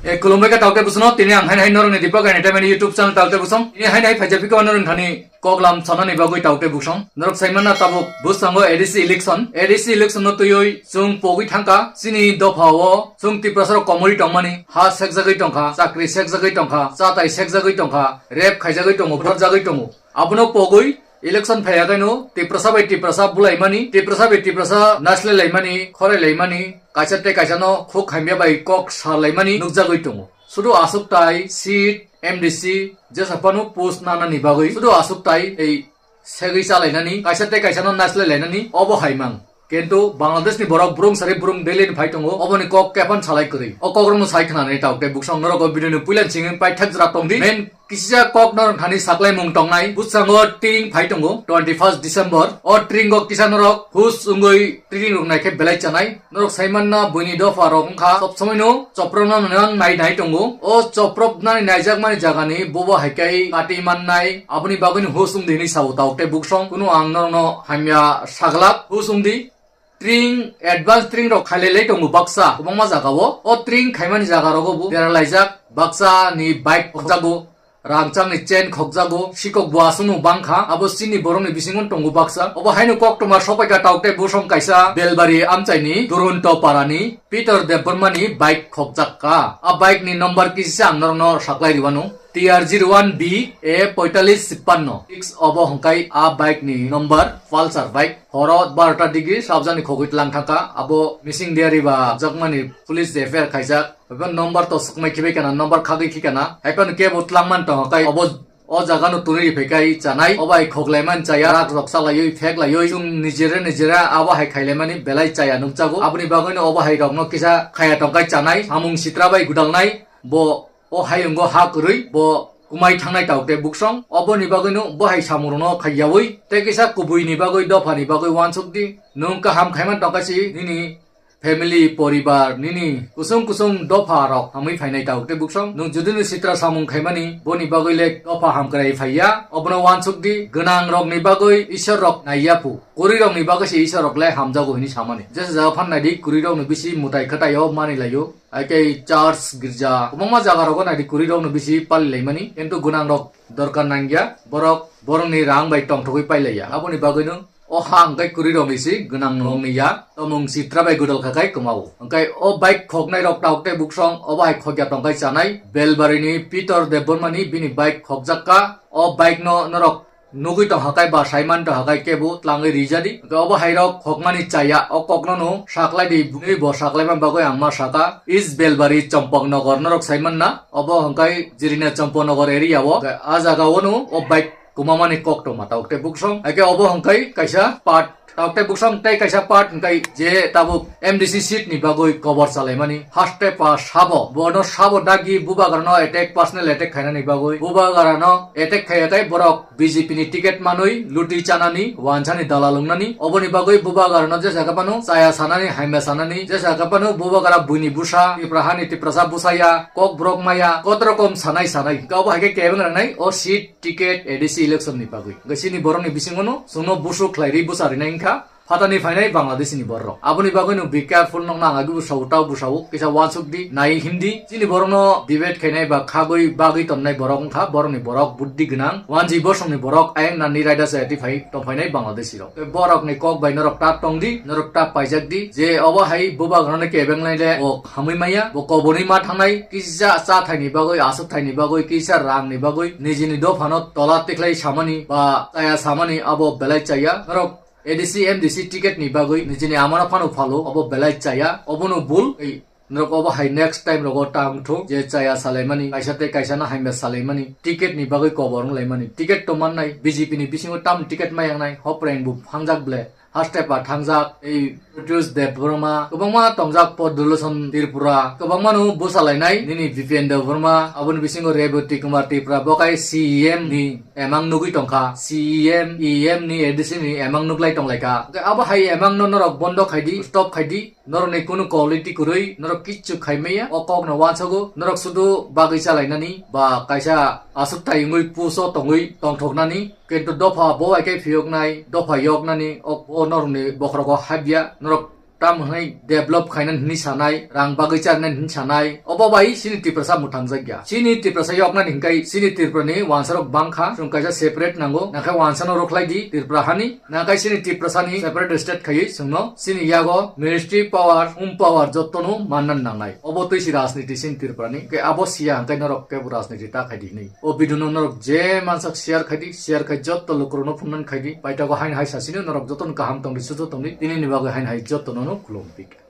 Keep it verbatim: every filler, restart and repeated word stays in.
E, khulumbai kha taukte busong no, tini ang haino hai norokni Deepak Entertainment YouTube channel taukte busong. Tini haino hai phaijak phikha norokni thani koklam sanani bagwi taukte busong. Norok saimanna tabuk bwskango A D C election. A D C election no twiwi chwng pogwi thangkha. Chini dopha o chwng Tiprasa rok komorwi tongmani, ha sekjagwi tongkha, chakri sekjagwi tongkha, chatai sekjagwi tongkha, rape khaijagwi tongo, buthakjagwi tongo. Abono pogwi election phaiya kaino Tiprasa bai Tiprasa bulaimani, Tiprasa bai Tiprasa naisle laimani, khorai laimani, kaisa tei kaisa no khuk hamya bai kok sa laimani nukjagwi tongo. Sudu aswk tai seat, M D C, jesa phano post nanani bagwi sudu aswk tai ei segwi chalainani, kaisa tei kaisa no naisle lainani obo hai mang. Kintu Bangladesh ni borok brung sari brung daily ni phai tongo, oboni kok kephan salai kwrwi. O kok rokno sai khna nai taukte busong norok o video ni puila singwi paithak jora tongdi. Main kisa kok norok thani saklai mung tongnai. Bwskango tring phai tongo twenty first December. O tring o kisa norok hus wngwi tring rok naikhe belai chanai. Norok saimanna buini dopha rok wngkha sob somoi no chopropna nang nai nai tongo. O chopropnani naijakmani jagani bobo haikai kati mannai. Aboni bagwino hus wngdi hinwi sao taukte busong. Kunu ang norokno hamya saglak hus wngdi. Tring, advance tring rok khailai lai tongo baksa kwbangma jagao. O tring khaimani jaga rogo bo beralaijak, baksa ni bike khokjago, rangchang ni chain khokjago, sikok bo aswk no bangkha, abo chini borok ni bisingo tongo baksa. Obo haino koktwma sopaikha taukte busong kaisa Belbari amchai ni Duronto para ni Peter Debbarma ni bike khokjak kha. A bike ni number kisa ang norokno saklai rwano. T R zero one B A poitalish chippanno. Six obo hwnkhe a bike ni number Pulsar bike. Horo barota digi sabjani khogwi tlang thangkha. Abo missing diary ba jakmani police F I R khaijak. Abo number to swkmai khibai kana, number khagwi khi kana. Haikhe kebo tlangman tongkha kai obo o jaga no tuni riphaikha chanai. Obo hai khoklaiman chaya, rak rok chalaiwi pheklaiwi chwng nijera nijera abo hai khailaimani belai chaya nukjago. Aboni bagwino obo hai rokno kisa khaya tongkha chanai. Samung sitra bai gwdalnai bo o hayungo ha kwrwi bo kwmai thangnai taukte busong. Oboni bagwino bo hai samungrokno khaiyaui tei kisa kubuini bagwi dophani bagwi uansukdi. Nwng kaham khaiman tongkha si nini family, poribar, nini kusung kusung dopha rok hamwi phainai taukte busong. Nwng judino sitra samung khaimani boni bagwi le dopha hamkrai phaiya. Obono uansukdi, gwnang rokni bagwi Isor rok naiya phu. Kwrwi rokni bagwi se Isor rok le hamjago hinwi samani. Jesa jaga phan naidi kwrwi rokni bisi mwtai khwtaio manwi laio. Haikhe church, girja, kwbangma jaga rogo naidi kwrwi rokno bisi pali laimani, kintu gwnang rok dorkar nangya, borok borokni rang bai tongthogwi pailaiya. Aboni bagwino o ha hwnkhe kwrwi rokni si, gwnang rokni ya, tomung sitra bai gwdal kha khai kwmao. Hwnkhe o bike khoknai rok tauk tei buksong obo hai khokya tongkhai chanai, Belbarini Pitor Debbarmani bini bike khokjak kha, o bike no norok nugwi tongkha khe ba saiman tongkha khe kebo tlangwi rijadi. Hwnkhe obo hairok khokmani chaya, o kokno no saklaidi, bini bo saklaima bagwi ang ma saka. East Belbari, Chompok Nogor norok saimanna, obo hwnkhe Jirina Chompok Nogor area o. Hwnkhe a jaga o no o bike kwmamani kok tongma tauk tei buksong. Hwnkhe obo hwnkhe kaisa part, tauk tei buksong tei kaisa part hwnkhe je tabuk M D C seat ni bagwi kobor chalaimani. Haste pa sabo, bono sabo dagi bubagra no attack, personal attack khainani bagwi. Bubagra no attack khaiya khe borok B J P ni ticket manwi luti chanani, wansani dalal wngnani. Oboni bagwi bubagrano jesa khe phano chaya sanani, hamya sanani, jesa khe phano bubagra buini busa, Tipra hani Tiprasa busaya, kokborok maya, kotorokom sanai sanai. Hwnkhe obo hai khe kebeng rwnai o seat, ticket, A D C election ni bagwi. Hwnkhe chini borokni bisingono chwngno busu khlai rwi bwsa rwnai wngkha. Phatani phainai Bangladesh ni borok. Aboni bagwi no be careful, nokno ang agi bwsao tao bwsao kisa uansuk di, nai him di. Chini borok no debate khainai ba khagwi bagwi tonnai borok wngkha, borok ni borok buddhi gwnang. Wanji bosong ni borok ayang nani raida chaya twi phai tong phainai Bangladeshi rok. Tei borok ni kok bai norok ta tong di, norok ta paijak di. Je obo hai bubagra no kebeng nai le bo hamwi maya, bo kobor ni ma thangnai, kisa cha thai ni bagwi, aswk thai ni bagwi, kisa rang ni bagwi, nijini dopha no tola tikhlai samani ba chaya samani abo belai chaya. Norok A D C, M D C ticket ni bagwi nijini amano phano phalo, obo belai chaya, obono bul. Ei, norok obo hai next time rogo ta wngthung je chaya salaimani, kaisa tei kaisa no hamya salaimani, ticket ni bagwi kobor wnglaimani. Ticket to mannai, B J P ni bisingo tam ticket mayangnai, hopreng bo phangjak ble, haste pa thangjak, ei Protiyush Debbarma, kwbangma tongjak, Podoloson Tripura, kwbangma no bwsalainai, nini Bipian Debbarma, aboni bisingo Rebati Kumar Tripura, bo kai C E M ni emang nugwi tongkha, C E M, E M ni A D C ni emang nuglai tonglaikha. Hwnkhe abo hai emang no norok bondo khaidi, stop khaidi, norokni kunu quality kwrwi, norok kichu khaimaya, o kok no uansago, norok sudu bagwi chalainani, ba kaisa aswk tai wngwi puso tongwi tongthoknani, kintu dopha bo hai khe phiyoknai, dopha yoknani, o, o norokni bokhorogo habya, norok Tamo hwnwi develop khainani hwnwi sanai, rang bagwi charnani hwnwi sanai, obo bai chini Tiprasa mwthangjakya. Chini Tiprasa yoknani hwnkhe chini Tripurani wansarok bangkha, chwng kaisa separate nango, nakhai wansano rwkhlai di Tripura hani, nakhai chini Tiprasani separate state khaiwi chwngno chini yago ministry power, um power jottono manna nangnai. Obo twi si rajniti chini Tripurani, hwnkhe abo siya hwnkhe norok kebo rajniti ta khaidi hinwi. O video no norok je mansak share khaidi, share khai jotto lukurokno phunuknani khaidi. Paithago haino hai sasino norok jotono kaham tongdi, sujo tongdi. Tinini bagwi haino hai jottono no khulumdi.